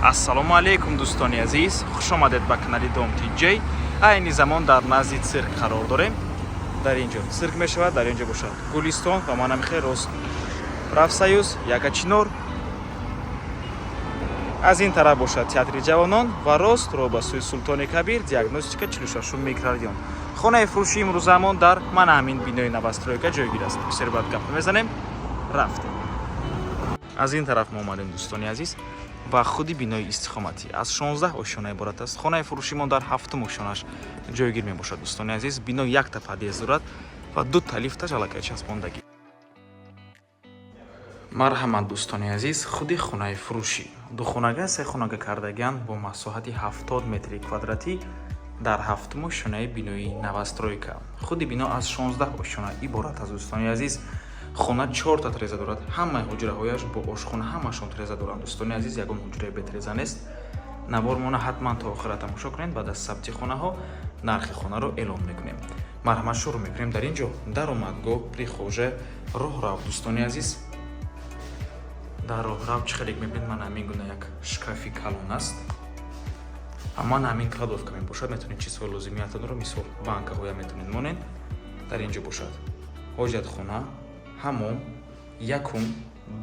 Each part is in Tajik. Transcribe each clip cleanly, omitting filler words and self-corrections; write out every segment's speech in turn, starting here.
Ассалому алайкум, дӯстони азиз, хушомадед ба канали Дом Тиҷей. Айни замон дар назди цирк қарор дорем. Дар ин ҷо цирк мешавад, дар ин ҷо бошад Гулистон ва манам хел рост Профсоюз, Якачинор, аз ин тараф бошад Театри ҷавонон ва рост роҳ ба сӯи Султони Кабир, Диагностика, 46 микрорайон. Хонаи фурӯши имрӯзамон дар мана ҳамин бинои новостройка ҷойгир аст. Бисёр баъд гап мезанем, рафтем. Аз ин тараф мо омадем, дӯстони азиз, ва худи бинои истиқоматӣ аз 16 ошёна иборат аст. Хонаи фурӯшимон дар ҳафтум ошёнаш ҷойгир мебошад. Дӯстони азиз, бино якта подъезд дорад ва дута лифташ аллакай часпондагӣ. Марҳамат, дӯстони азиз, худи хонаи фурӯшӣ духонага, сехонага кардагианд бо масоҳати 70 метри квадратӣ дар ҳафтум ошёнаи бинои новостройка. Худи бино аз 16 ошёна иборат аст. Дӯстони азиз, хона чорта треза дорад, ҳамаи ҳуҷраҳояш бо ошхона, ҳамашон треза доранд. Дӯстони азиз, ягон ҳуҷраи бетреза нест. Навормона ҳатман то охира тамошо кунед. Баъд аз сабти хонаҳо нархи хонаро эълон мекунем. Марҳамат, шурӯъ мекунем. Дар ин ҷо даромадгоҳ, прихожая, роҳрав. Дӯстони азиз, дар роҳрав чӣ хеле мебинед, ман ҳамин гуна як шкафи калон аст ва ман ҳамин кладовка мебошад. Метавонед чизҳои лозимиятонро, мисол банкаҳоя, метавонед монед. Дар ин ҷо бошад ҳоҷатхона, ҳамом, якум,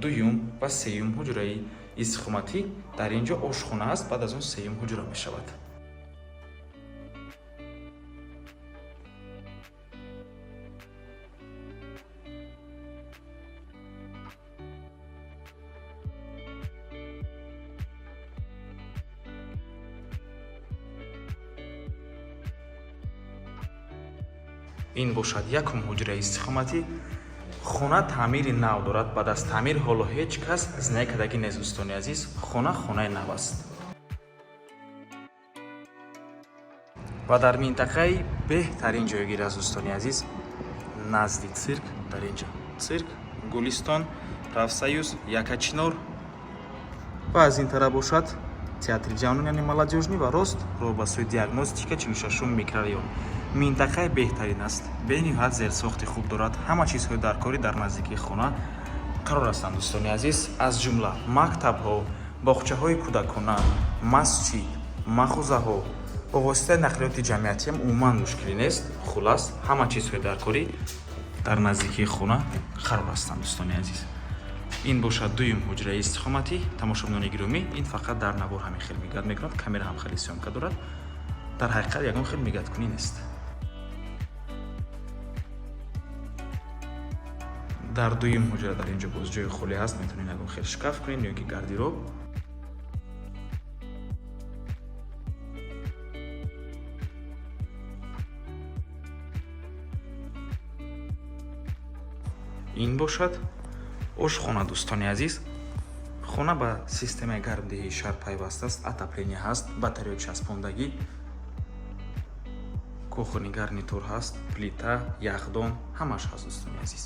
дуюм ва сеюм ҳуҷраи истиқоматӣ. Дар ин ҷо ошхона аст, баъд аз он сеюм ҳуҷра мешавад. Ин бошад якум ҳуҷраи истиқоматӣ. Хона таъмири нав дорад, баъд аз таъмир ҳоло ҳеҷ кас зиндагӣ кардагӣ нест. Дӯстони азиз, хона хонаи нав аст ва дар минтақаи беҳтарин ҷойгир аст. Дӯстони азиз, назди цирк. Дар ин ҷо цирк, Гулистон, Профсоюз, Якачинор ва аз ин тараф бошад Театри ҷавонон, яъне Молодёжный, ва рост роҳ ба сӯи Диагностика, 46 микрорайон. Минтақаи беҳтарин аст, бениҳоят зерсохти хуб дорад, ҳама чизҳои даркорӣ дар наздикии хона қарор ҳастанд. Дӯстони азиз, аз ҷумла мактабҳо, боғчаҳои кӯдакона, масҷид, мағозаҳо, бо воситаи нақлиёти ҷамъиятиам умуман мушкилӣ нест. Хулас, ҳама чизҳои даркорӣ дар наздикии хона қарор ҳастанд. Дӯстони азиз, ин бошад дуюм ҳуҷраи истиқоматӣ. Тамошобинони гиромӣ, ин фақат дар навор ҳамин хел мигать мекунад, камера ҳам хеле съёмка дорад, дар ҳақиқат ягон хел мигать кунӣ нест. Дар дуюм ҳуҷра дар ин ҷо боз ҷои холӣ ҳаст, метавонед ягон хел шкаф кунед ё ки гардероб. Ин бошад ошхона. Дӯстони азиз, хона ба системаи гармдиҳии шаҳр пайваст аст, отопление ҳаст, батарея часпондагӣ, кухонный гарнитур ҳаст, плита, яхдон, ҳамаш ҳаст. Дӯстони азиз,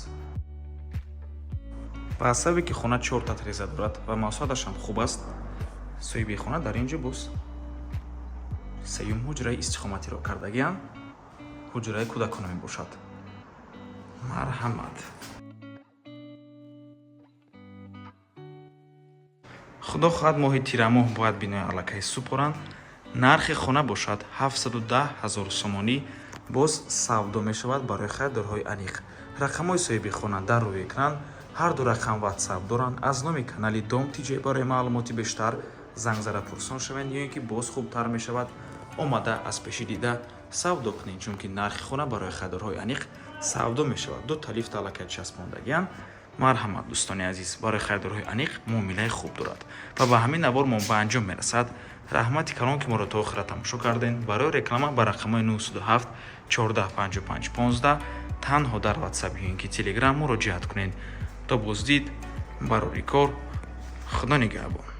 ба сабабе ки хона чорта треза дорад ва масоҳаташ ҳам хуб аст, соҳиби хона дар ин ҷо боз сеюм ҳуҷраи истиқоматиро кардагианд, ҳуҷраи кӯдакона мебошад. Марҳамат. Худо хоҳад, моҳи тирамоҳ бояд бинои аллакай супоранд. Нархи хона бошад 710 ҳазор сомонӣ, боз савдо мешавад. Барои харидорҳои аниқ рақамҳои соҳиби хона дар рӯи экран, ҳар ду рақам Ватсап доранд. Аз номи канали Дом Тиҷей барои маълумоти бештар занг зада пурсон шавед ё ин ки боз хубтар мешавад омада аз пеши дида савдо кунед, чунки нархи хона барои харидорҳои аниқ савдо мешавад. Ду та лифт аллакай часпондагианд. Марҳамат, дӯстони азиз, барои харидорҳои аниқ муомилаи хуб дорад. Ва ба ҳамин навор мо ба анҷом мерасад. Раҳмати калон, ки моро то охира тамошо кардем. Барои реклама ба рақамҳои 907 14 55 15 танҳо дар Ватсап ё ин ки Телеграм муроҷиат кунед. То боздид, барори кор, Худо нигаҳбон.